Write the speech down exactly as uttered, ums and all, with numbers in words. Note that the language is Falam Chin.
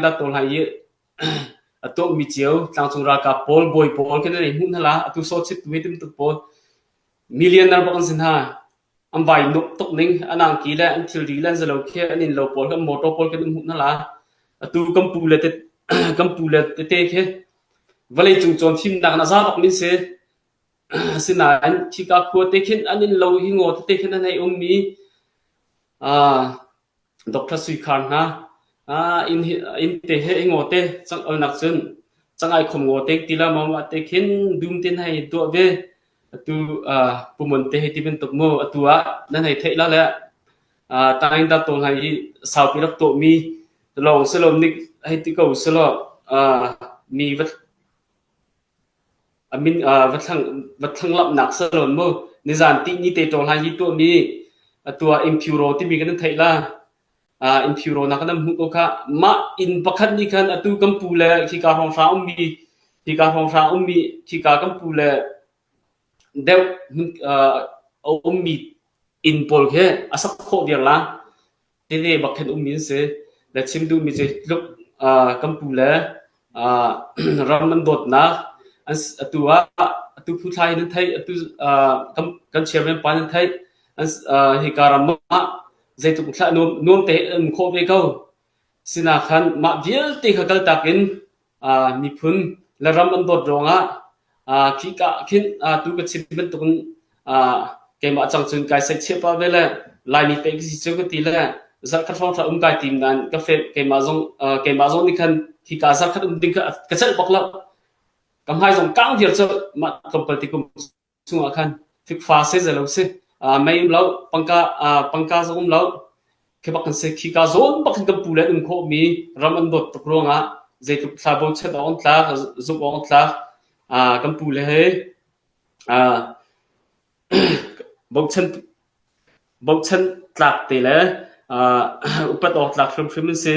dah tawl hai i a tuak mi cio, tlangcung ralkap pawl, bawi pawl khin an ei hmuh hna la, atu sawchit tu hi timtuk pawl, millionaire bak an si hna, an vai nup tuk ning, an angki le, an thilri le, an zalo khi, an inn lo pawl khin, an motor pawl khin an hmuh hna la, atu kan pu le te, kan pu le tete khi, vawleicung cawn fimnak na za bak min si, sinain, khika khua te khin, an inn lo hi ngaw te khin an hei um mi, aa, Doctor Sui Khar hna, aa, in hi, in te he i ngaw te, cang, nak cun, cangai khom ngaw te ti la, mama te khin, dum te hei tuah ve, atu, aa, pumon te hei ti bantuk mu, atu ah, nan hei theih la le, aa, tang in dah tawl hai i saupi rak tuah mi, lawng si lo, nik hei ti ko si lo, aa, mi vat, a min, aa, va thlang, va thlang lamhnak si lo mu. Nizan ti ni te tawl hai hi tuah mi, atu ah impuro timi kan theih la, aa, impuro nak kan hmuh ko kha. Mah inn pakhat nih khan atu kan pu le khika hrawng hra um mi, khika hrawng hra um mi, khika kan pu le deuh, aa, a um mi inn pawl khi a sak khawh viar la, tete bak khin um mi an si. Le chim duh mi cu tluk, aa, kan pu le, aa, ram an dawtnak, an s-, atu ah, atu phu thla hi nan theih, atu, aa, kan, kan chairman pa nan theih, an s-, aa, hika ram ah zeitluk thla nuam, nuam te an um khawh ve ko. Sinain khan mah vialte kha kaltak in, aa, miphun le ram an dawt ruangah, aa, khika khin, aa, tu ka chim bantukin, aa, keimah cang cun kai sek chiah pah ve le, Laimi pek si cu ka ti le, zarh khat hrawng hra um kai tim nan ka feh, keimah zong, aa, keimah zong nih khan khika zarh khat um ding ka, ka celh bak lo. Ka hmai zong kang viar cu mah tlawmpal te kum chungah khan fik fa si zalo si. Aa, mei um lo, pangka, aa, pangka zong um lo. Khi bak kan si, khika zawn bak kan pu le an um khawh mi, ram an dawt tuk ruangah, zeitluk thla bochan awng tlak, zuk awng tlak, aa, kan pu le hei, aa, bochan, bochan tlak te le, aa, upat awng tlak hrimhrim an si.